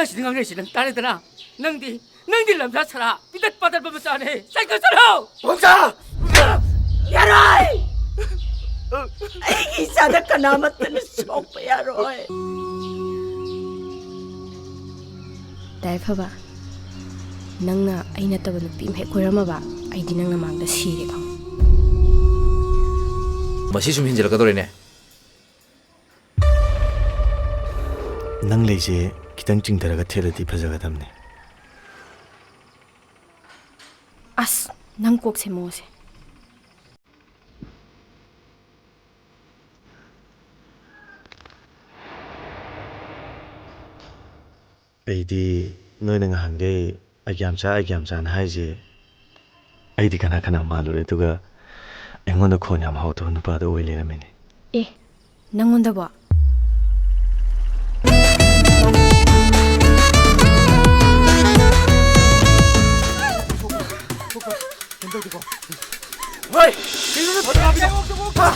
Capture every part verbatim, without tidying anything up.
ꯁꯤꯗ ꯉꯥꯡꯅꯩꯁꯤ ꯅꯪ ꯇꯥꯔꯦꯗꯅ? ꯅꯪꯗꯤ, ꯅꯪꯗꯤ ꯂꯝꯖꯥ ꯁꯔꯥ ꯄꯤꯇꯠ ꯄꯥꯇꯠꯄ ꯃꯆꯥꯅꯦ꯫ ꯁꯥꯏꯀꯜ ꯆꯠꯂꯣ! ꯄꯣꯡꯆꯥ! ꯌꯥꯔꯣꯏ! ꯑꯩꯒꯤ ꯏꯆꯥꯗ ꯀꯅꯥꯃꯠꯇꯅ ꯁꯣꯛꯄ ꯌꯥꯔꯣꯏ꯫ ꯗꯥ ꯌꯥꯏꯐꯕ, ꯅꯪꯅ ꯑꯩ ꯅꯠꯇꯕ ꯅꯨꯄꯤ ꯑꯃ ꯍꯦꯛ ꯀꯣꯏꯔꯝꯃꯕ, ꯑꯩꯗꯤ ꯅꯪꯅ ꯃꯥꯡꯗ ꯁꯤꯔꯦ ꯈꯪꯉꯨ꯫ ꯃꯁꯤ ꯁꯨꯝ ꯍꯦꯟꯖꯤꯜꯂꯛꯀꯗꯧꯔꯦꯅꯦ꯫ ꯅꯪ ꯂꯩꯁꯦ ꯈꯤꯇꯪ ꯆꯤꯡꯊꯔꯒ ꯊꯦꯠꯂꯗꯤ ꯐꯖꯒꯗꯕꯅꯦ꯫ ꯑꯁ, ꯅꯪ ꯀꯣꯛꯁꯦ ꯃꯣꯁꯦ꯫ ꯑꯩꯗꯤ ꯅꯣꯏꯅ ꯉꯍꯥꯟꯈꯩ ꯑꯩꯒ꯭ꯌꯥꯝꯆꯥ, ꯑꯩꯒ꯭ꯌꯥꯝꯆꯥꯅ ꯍꯥꯏꯁꯦ, ꯑꯩꯗꯤ ꯀꯅꯥ ꯀꯅꯥ ꯃꯥꯜꯂꯨꯔꯦ, ꯑꯗꯨꯒ ꯑꯩꯉꯣꯟꯗ ꯈꯣꯟ ꯌꯥꯝ ꯍꯥꯎꯇꯕ ꯅꯨꯄꯥꯗꯣ ꯑꯣꯏ ꯂꯩꯔꯝꯃꯤꯅꯦ꯫ ꯑꯦ, ꯅꯪꯉꯣꯟꯗꯕꯣ? ꯍꯣꯏ! ꯀꯩꯅꯣꯅꯦ ꯐꯣꯇꯣ ꯀꯥꯞꯄꯤꯗꯣ? ꯍꯥ?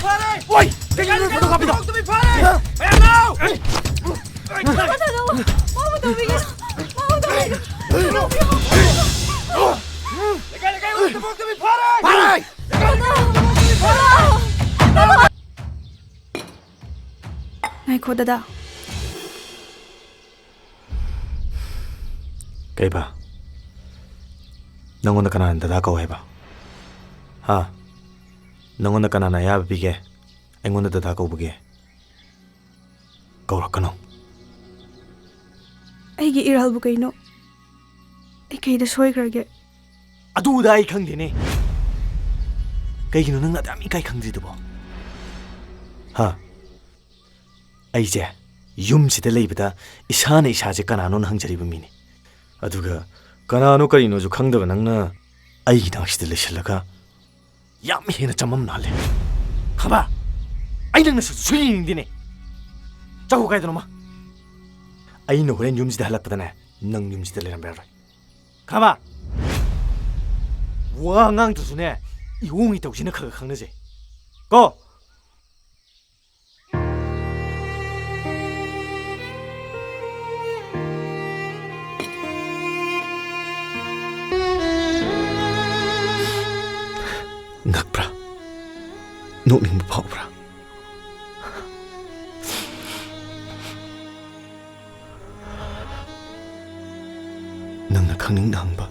ꯍꯣꯏ! ꯀꯩꯅꯣꯅꯦ ꯐꯣꯇꯣ ꯀꯥꯞꯄꯤꯗꯣ? ꯍꯥ? ꯃꯌꯥꯝ ꯂꯥꯛꯑꯣ! ꯃꯥꯕꯨ ꯇꯧꯕꯤꯒꯅꯨ! ꯃꯥꯕꯨ ꯇꯧꯕꯤꯒꯅꯨ! ꯂꯩꯀꯥꯏ ꯂꯩꯀꯥꯏ ꯎ ꯊꯕꯛꯇꯨꯗꯤ ꯐꯥꯔꯦ! ꯐꯥꯔꯦ! ꯉꯥꯏꯈꯣ, ꯗꯗꯥ꯫ ꯀꯩꯕ? ꯅꯪꯉꯣꯟꯗ ꯀꯅꯥꯅ ꯗꯗꯥ ꯀꯧ ꯍꯥꯏꯕ? ꯍꯥ? ꯅꯪꯉꯣꯟꯗ ꯀꯅꯥꯅ ꯑꯌꯥꯕ ꯄꯤꯒꯦ ꯑꯩꯉꯣꯟꯗ ꯗꯗꯥ ꯀꯧꯕꯒꯤ? ꯀꯧꯔꯛꯀꯅꯨ꯫ ꯑꯩꯒꯤ ꯏꯔꯥꯜꯕꯨ ꯀꯩꯅꯣ? ꯑꯩ ꯀꯩꯗ ꯁꯣꯏꯈ꯭ꯔꯒꯦ? ꯑꯗꯨꯗ ꯑꯩ ꯈꯪꯗꯦꯅꯦ꯫ ꯀꯩꯒꯤꯅꯣ ꯅꯪꯅ ꯑꯗꯨꯌꯥꯝ ꯏꯀꯥꯏ ꯈꯪꯗ꯭ꯔꯤꯗꯨꯕꯣ? ꯍꯥ? ꯑꯩꯁꯦ ꯌꯨꯝꯁꯤꯗ ꯂꯩꯕꯗ ꯏꯁꯥꯅ ꯏꯁꯥꯁꯦ ꯀꯅꯥꯅꯣꯅ ꯍꯪꯖꯔꯤꯕ ꯃꯤꯅꯤ꯫ ꯑꯗꯨꯒ ꯀꯅꯥꯅꯣ ꯀꯔꯤꯅꯣꯁꯨ ꯈꯪꯗꯕ ꯅꯪꯅ ꯑꯩꯒꯤ ꯅꯥꯛꯁꯤꯗ ꯂꯩꯁꯤꯜꯂꯒ ꯌꯥꯝ ꯍꯦꯟꯅ ꯆꯃꯝꯅꯍꯜꯂꯦ꯫ ꯈꯪꯕ? ꯑꯩ ꯅꯪ ꯅꯁꯛꯇꯨ ꯁꯨꯡꯌꯦꯡ ꯌꯦꯡꯅꯤꯡꯗꯦꯅꯦ꯫ ꯆꯠꯈꯣ ꯀꯥꯏꯗꯅꯣꯃ꯫ ꯑꯩꯅ ꯍꯣꯔꯦꯟ ꯌꯨꯝꯁꯤꯗ ꯍꯜꯂꯛꯄꯗꯅꯦ, ꯅꯪ ꯌꯨꯝꯁꯤꯗ ꯂꯩꯔꯝꯕ ꯌꯥꯔꯣꯏ꯫ ꯈꯪꯉꯕ? ꯋꯥ ꯉꯥꯡꯗ꯭ꯔꯁꯨꯅꯦ, ꯏꯑꯣꯡ ꯏꯇꯧꯁꯤꯅ ꯈꯔ ꯈꯔ ꯈꯪꯅꯁꯦ꯫ ꯀꯣ? ꯉꯛꯄ꯭ꯔꯥ? ꯅꯣꯛꯅꯤꯡꯕ ꯐꯥꯎꯕ꯭ꯔꯥ? ꯅꯪꯅ ꯈꯪꯅꯤꯡꯅ ꯍꯪꯕ